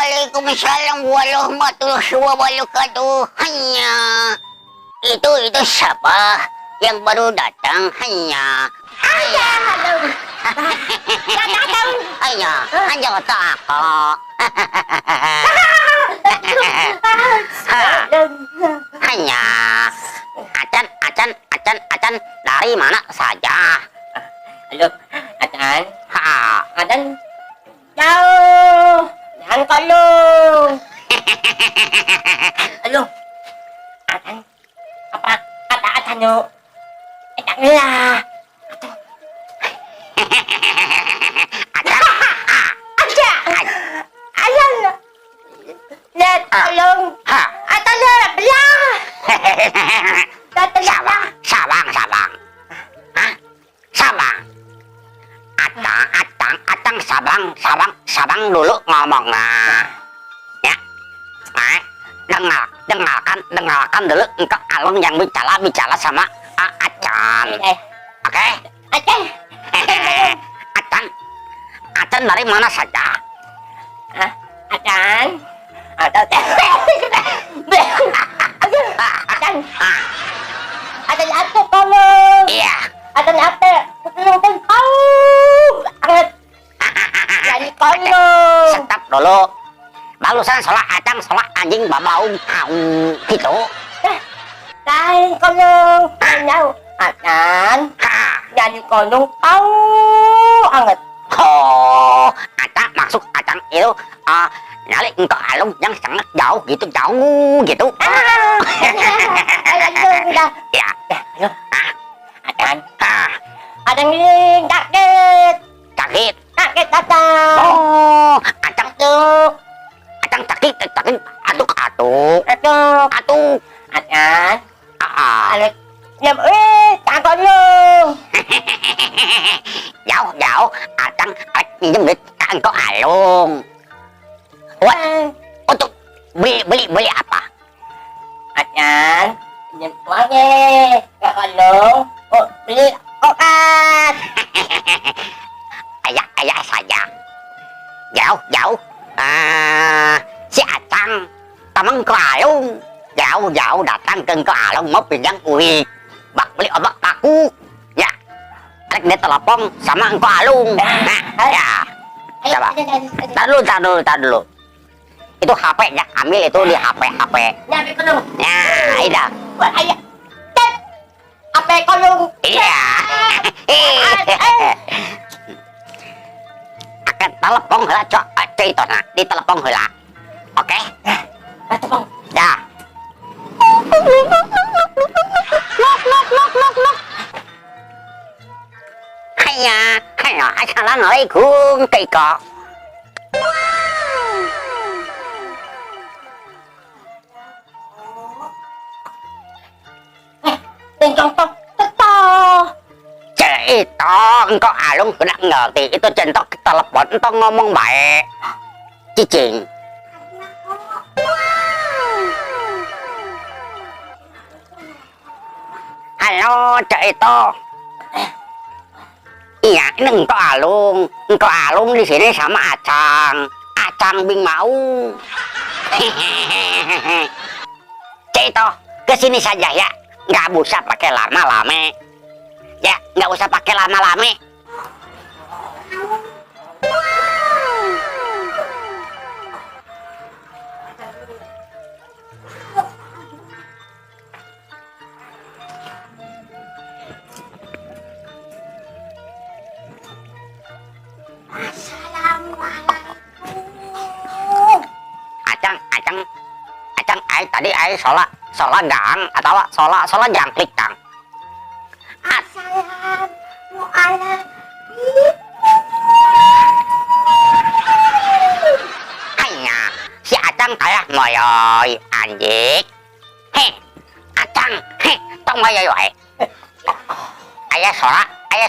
Waalaikumsalam warahmatullahi wabarakatuh. Hanya itu siapa yang baru datang? Hanya Ada, halo. Datang. Hanya hanya kata aku. Hanya Acan, Acan, Acan, Acan dari mana saja? Halo, Acan. Ha. Acan. Jauh. Jangan kolong. Halo. Acan. Apa kata Acan yuk? Eh, tak lah. Acan. Aja. Ayan. Let tolong. Ha. Atau lah belah. Datang. Sabang, Sabang, Sabang. Hah? Sabang. Acang, Acang, Acang, Sabang, Sabang, Sabang dulu ngomong nah. Ya. Nah, dengar, dengarkan, dengarkan dulu engkau Alung yang bicara bicara sama Acan. Eh, Oke? Acan. Acan. Acan dari mana saja? Hah? Acan. Atau Acan. Ah, Acan apa tolong? Iya. Acan apa? Tolong tahu. Anget. Jadi kolong. Stop dulu. Barusan sholat Acang, sholat anjing babau au gitu. Lain kolong. Anyau. Acan. Ha. Jadi kolong tahu. Anget. Oh, Acang maksud Acang itu nyali engkau Alung yang sangat jauh gitu, jauh gitu. Ah. Dah. Ya. Ayo. Ah, Acan. ah, Acan ini sakit. Sakit. Sakit datang. Oh, Acang, Aduh. Acang sakit, sakit. Atuk, atuk, Aduh. Atuk. Acan. Ah, ah. Alik. Nhầm ê, tak kolong. Jauh, jauh. Acang, arek minjem duit ke engkau Alung. What? Untuk beli, beli, beli apa? Acan, pinjam uangnya. Kak kolong. Oh, beli obat. Ayah, ayah saja. Jauh, jauh. Ah, si Acang, teman ke Alung. Jauh, jauh datang ke engkau Alung mau pinjam uang. Bak beli obat paku. Ya. Arek dia telepon sama engkau Alung. Nah, ya. Coba. Tar dulu, tar dulu, tar dulu. Itu HP ya, ambil itu di HP, HP. Nyampe kolong. Nah, itu. Wah, ayah. Tet. HP kolong. Iya. Akan telepon heula cok, cerita nah, di telepon heula. Oke? Ah, telepon. Ya. Nok nok nok nok nok. Hanya, hanya, assalamualaikum, Keiko. Eh, tingkong tok teto. Cerita, engkau Alung kena ngerti itu centok telepon entong ngomong baik. Cicing. Halo, Cek itu. Iya, ini engkau Alung. Engkau Alung di sini sama Acang. Acang Bing mau. Cek itu, kesini saja ya. Nggak usah pakai lama-lama. Ya, nggak usah pakai lama-lama. Assalamualaikum. Acang, Acang, Acang, ai tadi ai sholat, sholat gang atau sholat, sholat jangkrik kang. Assalamualaikum. Hanya si Acang kayak moyoy anjing. Heh, Acang, heh, tong moyoy wae. Ayah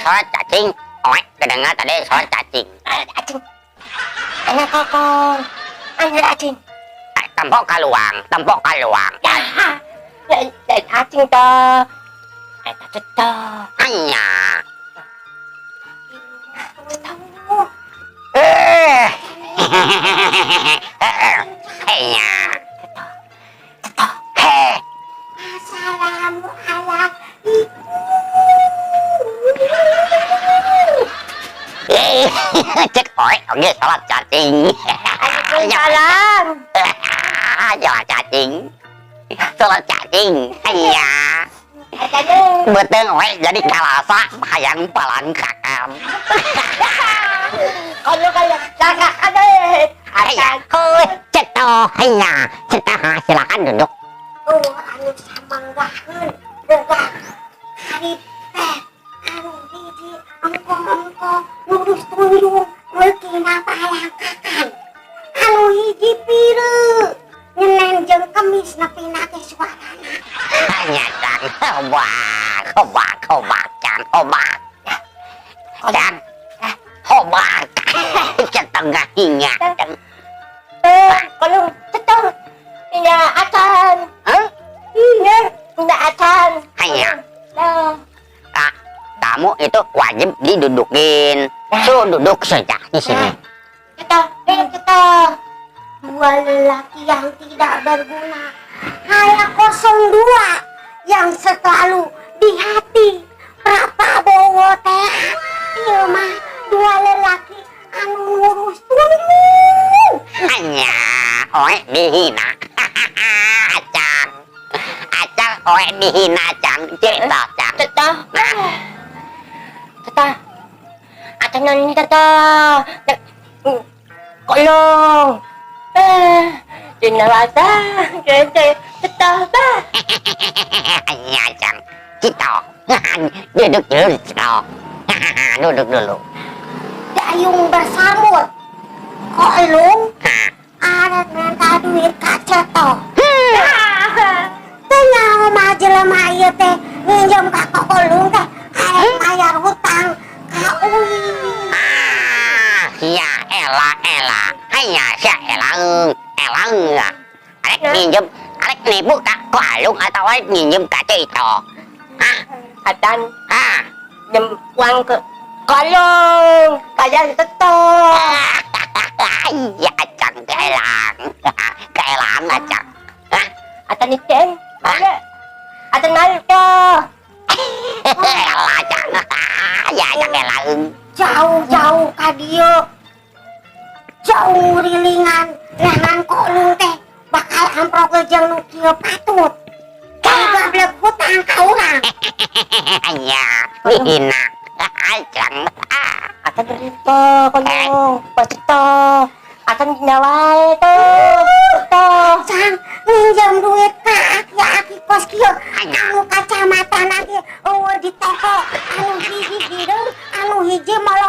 sholat cacing. Oe, kedengar tadi sholat cacing. Acing. Anak kokong. Anak acing. Eh, tempok kaluang, tempok kaluang. Ya, acing to. Eh, tak. Hanya. Eh. Iya. Heh. Assalamualaikum. Eh, cek oe oge salat cacing. Waalaikumsalam. Salat cacing. Salat cacing. Iya. Acan. Beuteung oe jadi kalasa hayang palangkakan. Kalau kayak kakak ada. Iya. Hoi, ceto, iya. Ceto, silakan duduk. Oh, anu samanggaheun boga harip teh anu hiji engko-engko ngurus tunjung meukina palangkakan. Anu hiji pireuk nyenen jeung kemis nepina teh suarana. Hanya cang, hobak, hobak, hobak, cang, hobak. Cang, hobak. Setengah hingga. Eh, kalau tetap iya acan. Hah? Iya, enggak acan. Iya. Nah, Ah, kamu itu wajib didudukin. Suruh duduk saja di sini. Kita, kita. Dua lelaki yang tidak berguna hanya 02 yang selalu di hati Prabowo teh. Ieu mah dua lelaki anu ngurus tunjung. Hanya oe dihina. Acang. Acang oe dihina, Cang. Cerita, Cang. Teta. Teta. Acan nani teta. Kolong. Eh, Cinawata, kete, teta, ba. Hanya Cang. Cito. Duduk dulu, Cito. Duduk dulu. Dayung bersamut kolung Hah. arek minta duit ka Ceto. Teu nyaho mah jelema ieu teh nginjem ka kolung teh arek bayar hutang ka Uwi. Ah, ya elah elah. Hanya sia elang, elang. Arek minjem, arek nipu ka Kolung atau arek minjem ka Cito? Hah? Acan Hah? nyem uang ke kolong, bayar teta. Iya, Acang keelang. Keelang, Acang. Hah? Acan ijen, mana? Acan malu tuh. Elah, Acang. Ya, Acang elang. Jauh-jauh ka dieu, jauh rilingan neangan kolung teh bakal amprok jeung nu kieu patut gablek hutang ka urang. Iya, dihina. Acang. Acan cerita kolong, pas teta. Acan nyawai tuh, teta. Cang, minjem duit ka aki-aki kos kieu anu kacamata ge eueuh di toko, anu hiji hideung, anu hiji molor.